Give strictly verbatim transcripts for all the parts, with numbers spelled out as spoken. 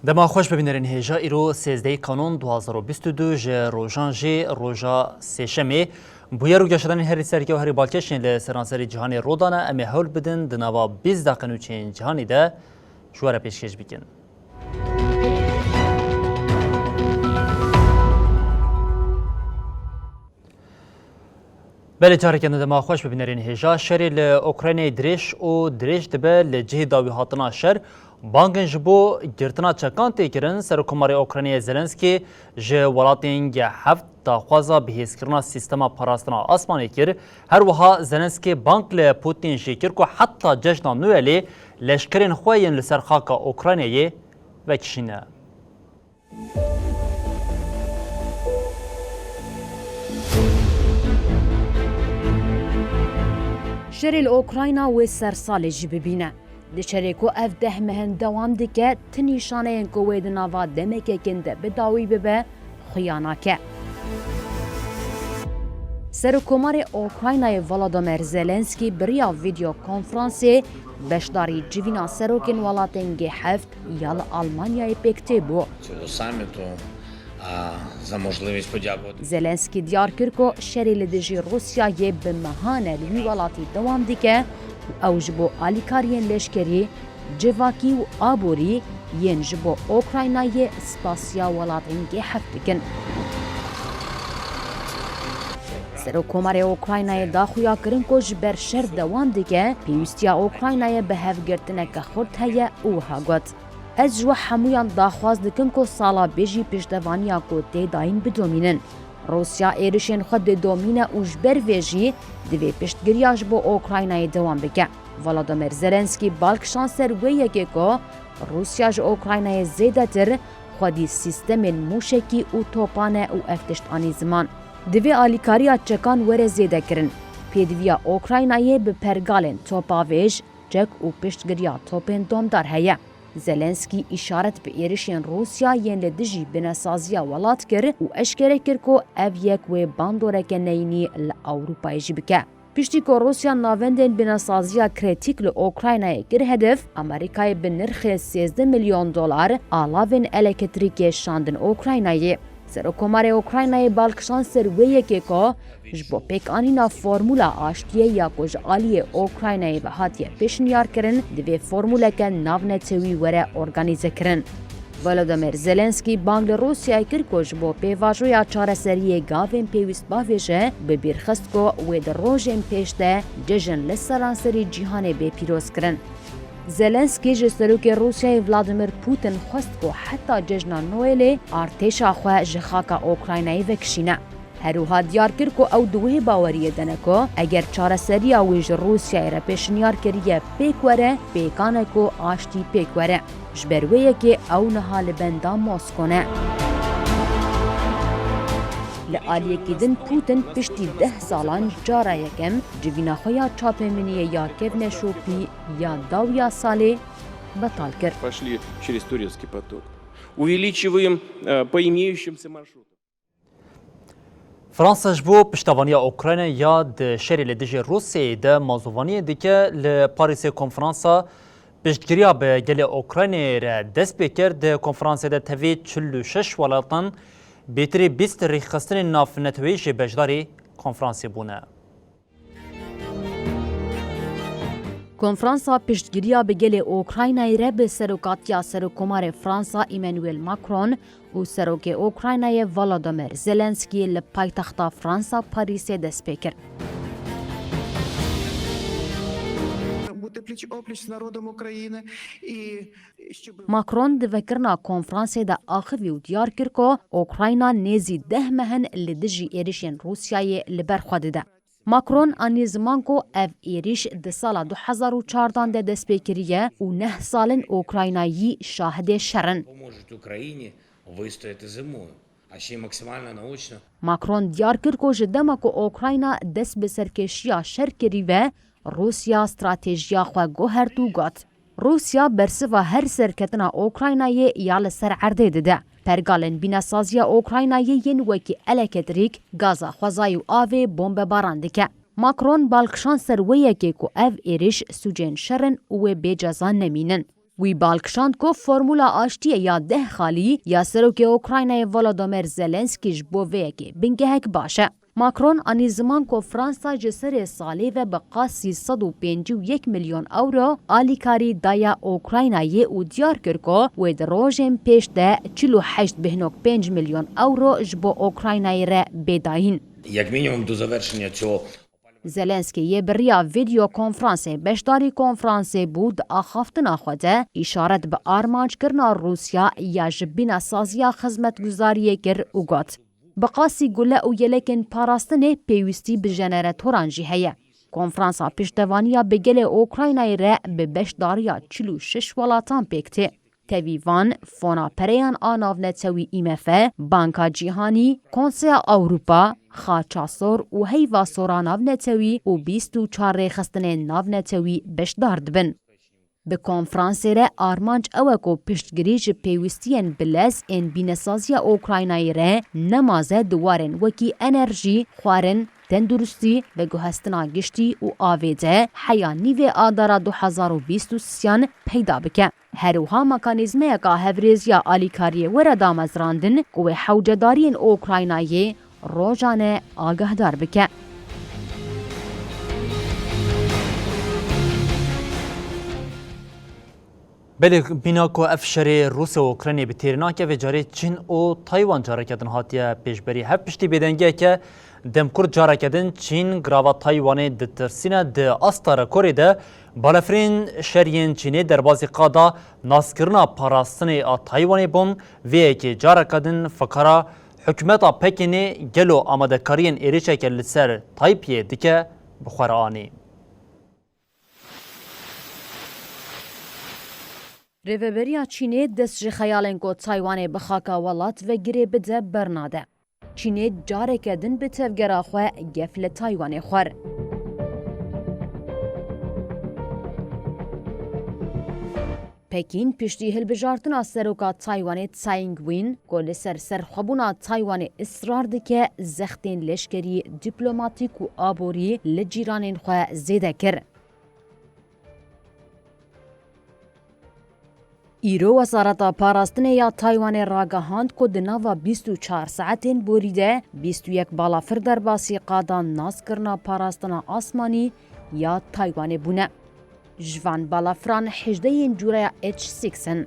Dema xweş bibînerên hêja, îro sêzdehê Kanon du hazar û bîst û du ji rojan jî roja sêşemê. Bûyer û geşedanên herî serkê û herî balkêş yên li seranserî cîhanê rodane, em ê hewl bidin di nava bîst deqe nûçeyên cîhanê de ji we re pêşkêş bikin. Belê, careke nû dema xweş bibînerên hêja. Şerê li Ukraynayê dirêj û dirêj dibe. Li cihê dawî hatina şer, bangên ji bo girtina çekan tê kirin. Serokkomarê Ukraynayê Zelenskî ji welatên G heft daxwaza bihêzkirina sîstema parastina asmanê kir. Her wiha Zelenskî bang li Putin jî kir ku heta cejna Noelê leşkerên xwe yên li ser xaka Ukraynayê vekişîne. Şerê li Ukrayna wê sersalê jî bibîne. Di şerê ku ev deh mehin dewam dike, ti nîşaneyên ku wê di nava demekê kin de bi dawî bibe, xuya nake. Serokkomarê Ukraynayê Volodymyr Zelenskî bi riya vîdeo konferansê beşdarî civîna serokên welatên G heft ya li Almanyayê pêk tê bû. Цього саміту, а, за можливість подякувати. Zelenskî diyar kir ku şerê li dijî Rûsyayê bi mehan e li wî welatî dewam dike û ew ji bo alîkariyên leşkerî, civakî û aborî yên ji bo Ukraynayê spasiya welatên G heft dikin. Serokkomarê Ukraynayê da xuya kirin ku ji ber şer dewam dike, pêwîstiya Ukraynayê bi hevgirtineke xurt heye û wiha got, Ez ji we hemûyan daxwaz dikim ku sala bê jî piştevaniya ku tê dayîn bidomînin. Rûsya êrişên xwe didomîne û ji ber vê jî divê piştgiriya ji bo Ukraynayê dewam bike. Volodymyr Zelenskî bal kişand ser wê yekê ku Rûsya ji Ukraynayê zêdetir xwedî sîstemên mûşekî û topan e û ev tişt anî ziman. Divê alîkariya çekan were zêdekirin. Pêdiviya Ukraynayê bi pergalên topavêj, çek û piştgiriya topên domdar heye. Zelenskî îşaret bi êrişên Rûsya yên li dijî binesaziya welat kir û eşkere kir ku ev yek wê bandoreke neyînî li Ewropayê jî bike. Piştî ku Rûsya navendên binesaziya kritîk li Ukraynayê kir hedef, Amerîkayê bi nirxê sêzdeh milyon dolar alavên elektrîkê şandin Ukraynayê. Serokkomarê Ukraynayê bal kişand ser wê yekê ku ji bo pêkanîna formûla aştiyê ya ku ji aliyê Ukraynayê ve hatiye pêşniyarkirin, divê formûleke navnetewî were organîzekirin. Volodymyr Zelenskî bang li Rûsyayê kir ku ji bo pêvajoya çareseriyê gavên pêwîst bavêje, bi bîr xist ku wê di rojên pêş de cejn li seranserî cîhanê bê pîrozkirin. Zelenskî ji serokê Rûsyayê Vladimir Putin xwest ku heta cejna Noelê artêşa xwe ji xaka Ukraynayê vekişîne. Her wiha diyar kir ku ew di wê baweriyê de ne ku eger çareseriya wê ji Rûsyayê re pêşniyar kiriye pêk were, pêkan e ku aştî pêk were. Ji ber wê yekê ew niha li benda Mosko ne. Li aliyekî din Putin piştî deh salan cara yekem civîna xwe ya çapemeniyê ya kevneşopî ya dawiya salê betal kir. Пошли через турецкий поток. Увеличиваем, э, по имеющимся маршрутам. Fransa ji bo piştevaniya Ukraynayê ya di şerê li dijî Rûsyayê de mazûvaniyê dike. Li Parîsê konferansa piştgiriya bi gelê Ukraynayê re dest pê kir. Di konferansê de tevî çil û şeş welatan bêtirî bîst rêxistinên navneteweyî jî beşdarî konferansê bûne. Konferansa piştgiriya bi gelê Ukraynayê re bi serokatiya Serokkomarê Fransa Emmanuel Macron û Serokê Ukraynayê Volodymyr Zelenskî li paytexta Fransa Parîsê dest pê kir. Бути пліч-опліч з народом України і щоб Macron di vekirina konferansê de axivî û diyar kir ku Ukrayna nêzî deh meh in li dijî êrişên Rûsyayê li ber xwe dide. Macron anî ziman ku ev êrîş di sala du hezar û çardan de dest pê kiriye û neh sal in Ukraynayî şahidê şer in. Поможуть Україні вистояти зимою, а ще й максимально наочно. Macron diyar kir ku ji dema ku Ukrayna dest bi serkêşiya şer kirî ve, Rûsya stratejiya xwe guhert û got, Rûsya bersiva her serketina Ukraynayê ya li ser erdê dide. Pergalên bînesaziya Ukraynayê yên wekî elektrîk, gaza xwezayî û avê bombebaran dike. Macron bal kişand ser wê yekê ku ev êrîş sûcên şer in û wê bê ceza nemînin. Wî bal kişand ku formula aştiyê ya deh xalî ya Serokê Ukraynayê Volodymyr Zelenskî ji bo vê yekê bingehek baş e. Macron anî ziman ku Fransa ji serê salê ve bi qasî sed û pêncî û yek milyon ewro alîkarî daye Ukraynayê û diyar kir ku wê di rojên pêş de çil û heşt bêhnok pênc milyon ewro ji bo Ukraynayê re bê dayîn. Як мінімум до завершення цього Zelenskî yê bi riya vîdeo konferansê beşdarî konferansê bû, di axaftina xwe de îşaret bi armanckirina Rûsya ya ji bînasaziya xizmetguzariyê kir û got, bi qasî gule û yelekên parastinê pêwîstî bi jeneratoran jî heye. Konferansa piştevaniya bi gelê Ukraynayê re bi beşdariya çil û şeş welatan pêk tê. Tevî van, Fona Pereyan a Navnetewî, I M F, Banka Cîhanî, Konseya Ewropa, Xaça Sor û Heyva Sora Navnetewî û bîst û çar rêxistinên navnetewî beşdar dibin. Bi konferansê re armanc ew e ku piştgirî ji pêwîstiyên bilez ên bînesaziya Ukraynayê re nemaze di warên wekî enerjî, xwarin, tenduristî, veguhestina giştî û avê de heya nîvê Adara du hezar û bîst û sêyan peyda bike. Her wiha mekanîzmeyeka hevrêziya alîkariyê were damezrandin ku wê hewcedariyên Ukraynayê rojane agahdar bike. Belê bîna ku ev şerê Rûsya û Ukraynê bi têrê nake, vê carê Çîn û Taywan careke din hatiye pêşberî. Hev piştî bêdengiyeke demkurt careke din Çîn girava Taywanê ditirsîne. Di asta rekorê de balafirên şer yên Çînê derbasî qada naskirina parastinê a Taywanê bûn. Vê yekê careke din fikara hikûmeta Pekînê gelo amadekariyên êrişeke li ser Taypiyê dike bi xwe re anî. Rêveberiya Çînê dest ji xeyalên ku Taywanê bi xaka welat ve girê bide bernade. Çînê careke din bi tevgera xwe gef li Taywanê xwar. Pekîn piştî hilbijartina seroka Taywanê Tsai Ing-wen ku li ser serxwebûna Taywanê israr dike, zextên leşkerî, dîplomatîk û aborî li cîranên xwe zêde kir. Îro Wezareta Parastinê ya Taywanê ragihand ku di nava bîst û çar saetên borî de bîst û yek balafir derbasî qada naskirina parastina asmanî ya Taywanê bûne. Ji van balafiran hejdeh yên cûreya H six in.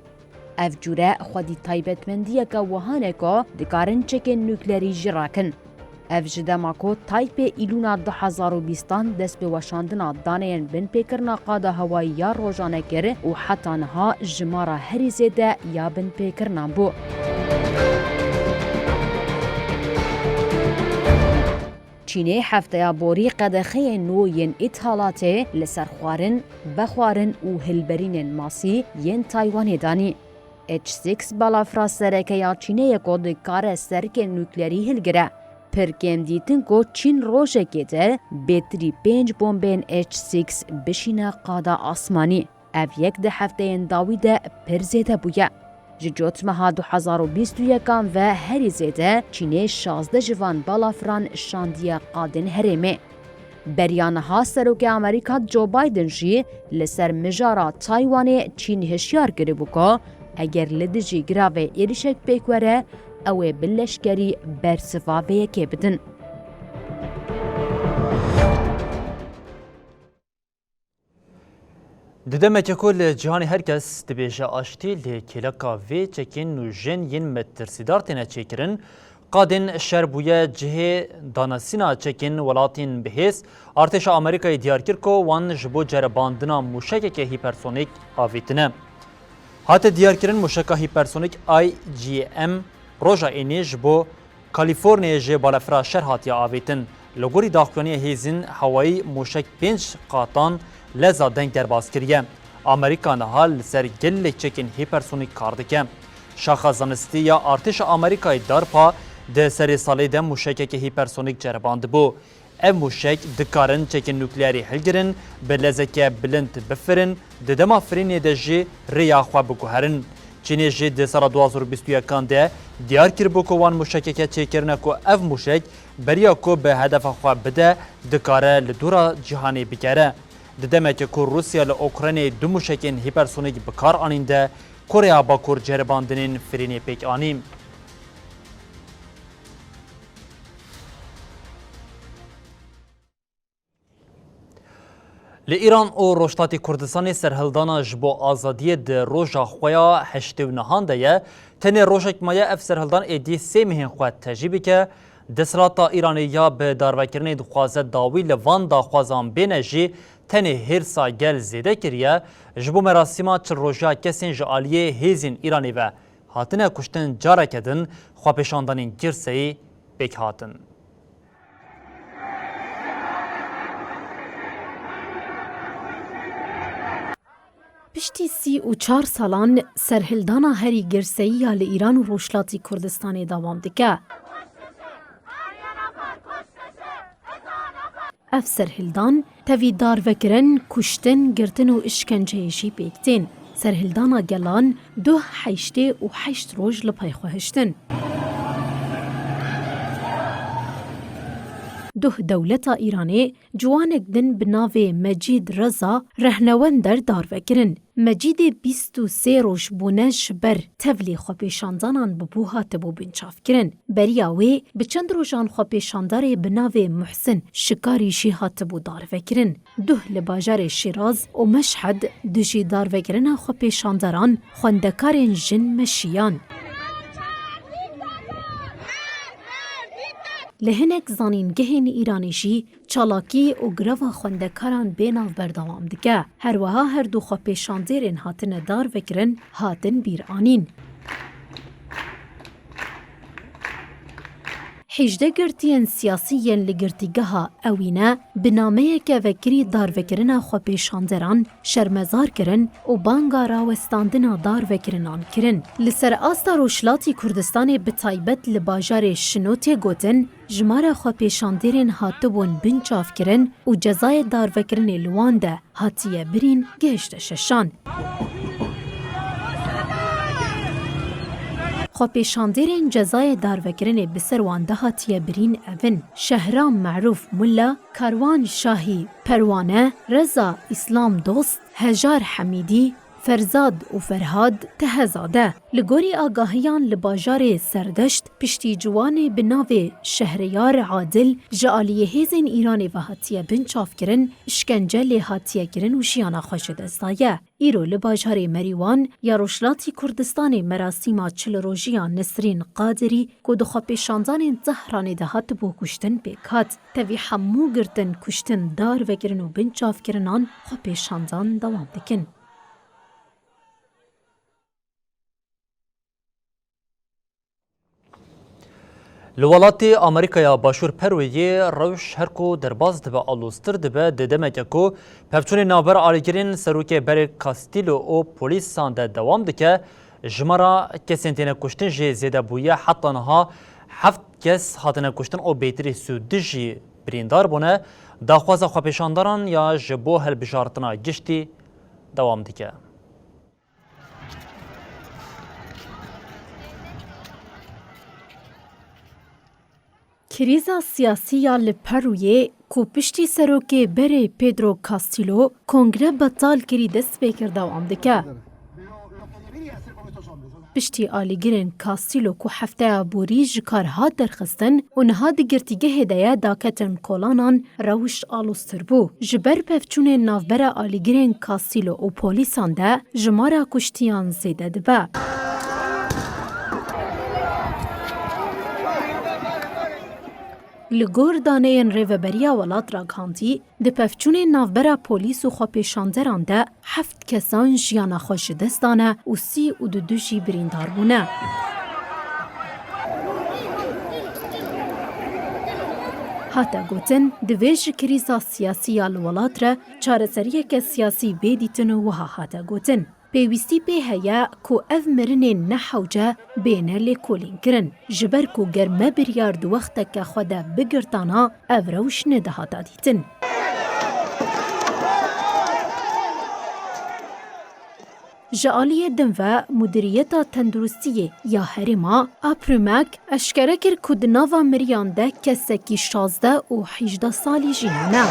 Ev cûre xwedî taybetmendiyeke wiha ne ku dikarin çekên nuklerî jî rakin. Ev ji dema ku Taypê Îlûna du hezar û bîstan dest bi weşandina daneyên binpêkirina qada hewayî ya rojane kir û heta niha jimara herî zêde ya binpêkirinan bû. Çînê hefteya borî qedexeyên nû yên îthalatê li ser xwarin, vexwarin û hilberînên masî yên Taywanê danî. H six balafira sereke ya Çînê ye ku dikare serikên nuklerî hilgire. Pir kêm dîtin ku Çîn rojekê de bêtirî pênc bombeyên H six bişîne qada asmanî. Ev yek di hefteyên dawî de pir zêde bûye. Ji cotmeha du hezar û bîst û yekan ve herî zêde Çînê şazdeh ji van balafiran şandiye qadên herêmê. Beriya niha Serokê Amerîka Joe Biden jî li ser mijara Taywanê Çîn hişyar kiribû ku eger li dijî giravê êrişek pêk were, ew ê bi leşkerî bersiva vê yekê bidin. Di demeke ku li cîhanê her kes dibêje aştî, lê kêleka vê çekên nûjen yên metirsîdar têne çêkirin, qadên şer bûye cihê danasîna çekên welatên bihêz. Artêşa Amerîkayê diyar kir ku wan ji bo ceribandina mûşekeke hîpersonîk avêtine. Hate diyarkirin, mûşeka hîpersonîk I G M roja Înê ji bo Kalîforniyayê ji balafira şer hatiye avêtin. Li gorî daxuyaniyê hêzên hewayî mûşek pênc qatan leza deng derbas kiriye. Amerîka niha li ser gelek çekên hîpersonîk kar dike. Şaxa Zanistî ya Artêşa Amerîkayê, darpa, di serê salê de mûşekeke hîpersonîk ceribandibû. Ev mûşek dikarin çekên nukleerî hilgirin, bi lezeke bilind bifirin, di dema firînê de jî rêya xwe biguherin. Çînê jî di sala du hazar û bîst û yekan de diyar kiribû ku wan mûşekeke çêkirine ku ev mûşek beriya ku bi hedefa xwe bide, dikare li dora cîhanê bigere. Di demeke ku Rûsya li Ukraynê du mûşekên hîpersonîk bi kar anîn de, Koreya Bakur ceribandinên firînê pêk anî. Li Îran û Rojhilatê Kurdistanê serhildana ji bo azadiyê di roja xwe ya heştê û nehan de ye. Tenê rojek maye ev serhildan êdî sê mehên xwe tejî bike. Desthilata Îranê ya bi darvekirinê dixwaze dawî li van daxwazan bêne jî tenê hêrsa gel zêde kiriye. Ji bo merasîma çil rojiya kesên ji aliyê hêzên Îranê ve hatine kuştin careke din xwepêşandanên girseyî pêk hatin. Piştî sî û çar salan serhildana herî girseyî ya li Îran û Rojhilatî Kurdistanê dewam dike. Ev serhildan tevî darvekirin, kuştin, girtin û îşkenceyê jî pêk tên. Serhildana gelan duh heştê û heşt roj li pey xwe hiştin. Duh dewleta Îranê ciwanek din bi navê Mecîd Reza rehnewender darve kirin. Mecîdê bîst û sê roj bûne ji ber tevlî xwepêşandanan bibû hatibû binçavkirin. Beriya wê bi çend rojan xwepêşandarê bi navê Muhsin Şikarî jî hatibû darvekirin. Duh li bajarê Şîraz û Meşhed dijî darvekirina xwepêşandaran xwendekarên jin meşiyan. Li hinek zanîngehên Îranê jî çalakî û greva xwendekaran bênav berdewam dike. Her wiha her du xwepêşandêrên hatine darvekirin hatin bîranîn. Hêjdeh girtiyên siyasî yên li girtîgeha Ewîne bi nameyeke vekirî darvekirina xwepêşanderan şermezar kirin û banga rawestandina darvekirinan kirin. Li ser asta Rojhilatî Kurdistanê bi taybet li bajarê Şino tê gotin, jimara xwepêşandêrên hatibûn binçavkirin û cezayê darvekirinê li wan de hatiye birîn gihişte şeşan. Xwepêşandêrên cezayê darvekirinê bi ser wan de hatiye birîn ev in: Şehram Merûf Mulla, Karwan Şahî Perwane, Reza Îslam Dost, Hejar Hemîdî, Ferzad û Ferhad Tehezade. Li gorî agahiyan li bajarê Serdeşt, piştî ciwanê bi navê Şehriyar Adil ji aliyê hêzên Îranê ve hatiye binçavkirin, îşkence lê hatiye kirin û jiyana xwe ji dest daye. Îro li bajarê Merîwan ya Rojhilatî Kurdistanê merasîma çil rojiya Nesrîn Qadirî ku di xwepêşandanên Tehranê de hatibû kuştin pêk hat. Tevî hemû girtin, kuştin, darvekirin û binçavkirinan xwepêşandan dewam dikin. Li welatê Amerîkaya Başûr Perweyê rewş her ku derbas dibe, aloztir dibe, di demeke ku pevçûnê navbera alîgirên serokê berê Castillo û polîsan de dewam dike, jimara kesên têne kuştin jî zêde bûye. Heta niha heft kes hatine kuştin û bêtirî sî û du jî birîndar bûne. Daxwaza xwepêşandaran ya ji bo hilbijartina giştî dewam dike. Krîza siyasî ya li Perûyê ku piştî serokê berê Pedro Castillo kongre betal kirî dest pê kir dewam dike. Piştî alîgirên Castillo ku hefteya borî ji kar hat derxistin û niha di girtîgehê de ye daketin kolanan, rewş aloztir bû. Ji ber pevçûnên navbera alîgirên Castillo û polîsan de jimara kuştiyan zêde dibe. Li gor daneyên Rêveberiya Welat ragihandî, di pevçûnên navbera polîs û xwepêşanderan de heft kesan jiyana xwe ji dest dane û sî û du jî birîndar bûne. Hate gotin, divê ji krîza siyasî ya li welat re çareseriyeke siyasî bê dîtin û wiha hate gotin: Pêwîstî pê heye ku ev mirinên nehewce bêne lêkolînkirin, ji ber ku ger me biryar di wexteke xwe de bigirtana, ev rewş nedihata dîtin. Ji aliyê din ve Mudiriyeta Tenduristiyê ya herêma, Aprimek, eşkere kir ku di nava miriyan de kesekî şazdeh û hejdeh salî jî hene.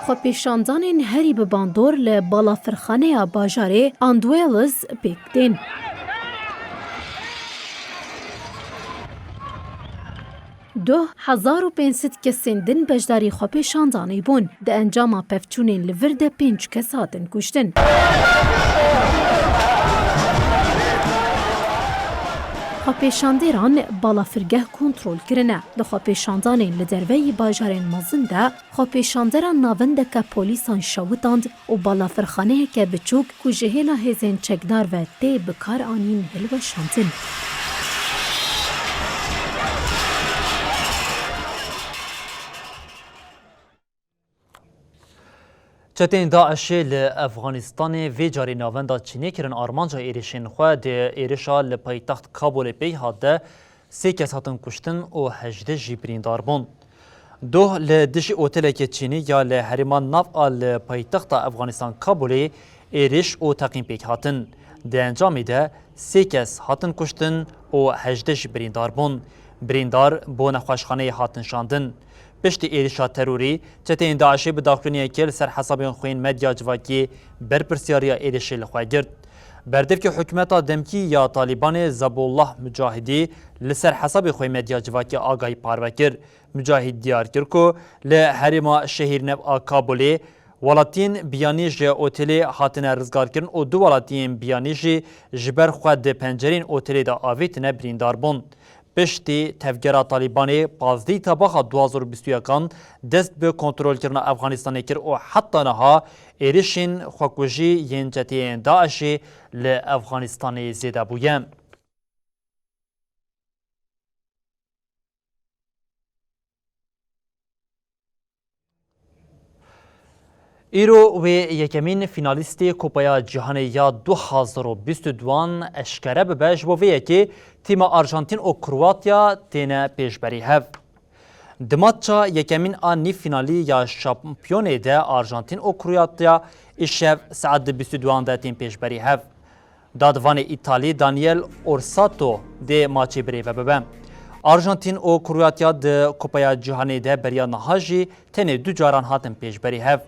Xwepêşandanên herî bi bandor li balafirxaneya bajarê Anduelis pêk tên. Duh hezar û pênc sed kesên din beşdarî xwepêşandanê bûn. Di encama pevçûnên li vir de pênc kes hatin kuştin. Xwepêşandêran balafirgeh kontrol kirine. Di xwepêşandanên li derveyî bajarên mezin de xwepêşanderan navendeke polîsan şewitand û balafirxaneyeke biçûk ku ji hêla hêzên çekdar ve tê bikaranîn hilweşandin. Çeteyên DAIŞê li Efxanistanê vê carê navenda çênêkirin armanca êrişên xwe. Di êrişa li paytext Kabulê pêk hat de sê kes hatin kuştin û hejdeh jî birîndar bûn. Doh li dijî otelekê çênî ya li herêma nav a li paytexta Efxanistan Kabulê êriş û teqîn pêk hatin. Di encamê de sê kes hatin kuştin û hejdeh jî birîndar bûn. Birîndar bo nexweşxaneyê hatin şandin. Piştî êrişa terorî, çeteyên DAIŞê bi daxuyaniyekê li ser hesabên xwe yên medya civakî berpirsiyariya êrişê li xwe girt. Berdevkê hikûmeta demkî ya Talîbanê Zebullah Mucahidî li ser hesabê xwe medya civakî agahî parve kir. Mucahid diyar kir ku li herêma şehîrnev a Kabulê welatiyên biyanî ji otelê hatine rizgarkirin û du welatiyên biyanî jî ji ber xwe di pencereyên otelê de avêtine birîndar bûn. Piştî tevgera Talîbanê pazdehî Tebaxa du hazar û bîst û yekan dest bi kontrolkirina Efxanistanê kir û heta niha êrişên xwekujî yên çeteyên DAIŞê li Efxanistanê zêde bûye. Îro wê yekemîn fînalîstê Kupaya Cîhanê ya du hazar û bîst û duan eşkere bibe. Ji bo vê yekê tîma Arjantin û Kroatya têne pêşberî hev. Di matça yekemîn a nîv fînalî ya şampiyonê de Arjantin û Kroatya îşev saet di bîst û duan de tên pêşberî hev. Dadvanê Îtalî Daniel Orsato dê maçê birêve bibe. Arjantin û Kroatya di Kupaya Cîhanê de beriya niha jî tenê du caran hatin pêşberî hev.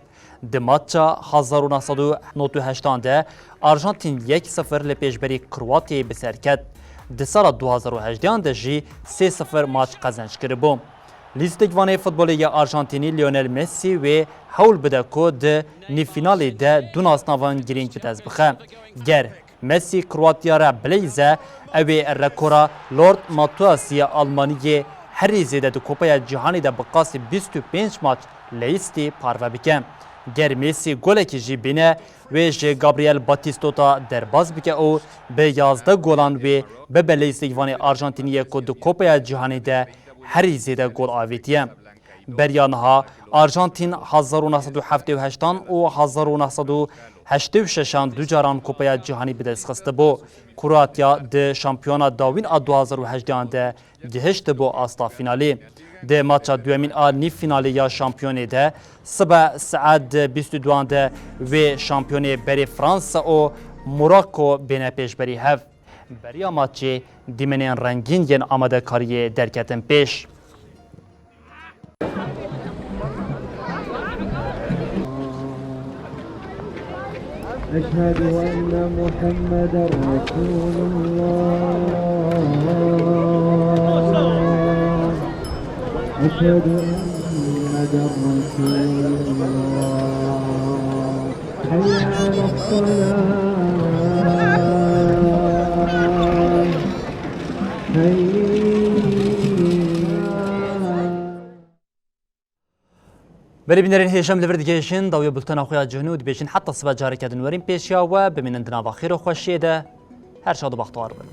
Di matça hezar û neh sed û nod û heştan de Arjantin yek sifir li pêşberî Kroatyayê bi ser ket. Di sala du hazar û hejdehan de jî sê sifir maç qezenc kiribû. Lîstikvanê futbolê ya Arjantînî Lionel Messi wê hewl bide ku di nîvfînalê de du nasnavan girîng bi dest bixe. Ger Messi Kroatya re bileyze, ew ê rekora Lothar Matthäus ya Almaniyê herî zêde di Kupaya Cîhanê de bi qasî bîst û pênc maç leyîstî parve bike. Ger Messi golekî jî bîne, wê ji Gabriel Batistuta derbas bike û bi yazdeh golan wê bibe leyîstîkvanê Arjantîniyê ku di Kupaya Cîhanê de herî zêde gol avêtiye. Beriya niha Arjantîn hezar û neh sed û heftê û heştan û hezar û neh sed û heştê û şeşan du caran Kupaya Cîhanî bi dest xistibû. Kroatya di şampiyona dawîn a du hazar û hejdehan de gihiştibû asta fînalê. Di maça duyemîn a nîv fînalê ya şampiyonê de sibe saet bîst û duan de wê şampiyonê berê Fransa û Morocco bêne pêşberî hev. Beriya maçê dîmenên rengîn yên amadekariyê derketin pêş. أشهد أن محمدا رسول الله. أشهد أن محمدا رسول الله. حي على الصلاة. حي. Belê bînerên hêja, em li vir digihêjin dawiya bultena xwe ya cihn û dibêjin heta sibe careke din werin pêşiya we, bimînin di nava xêr û xweşiyê de, her şad û bextewar bin.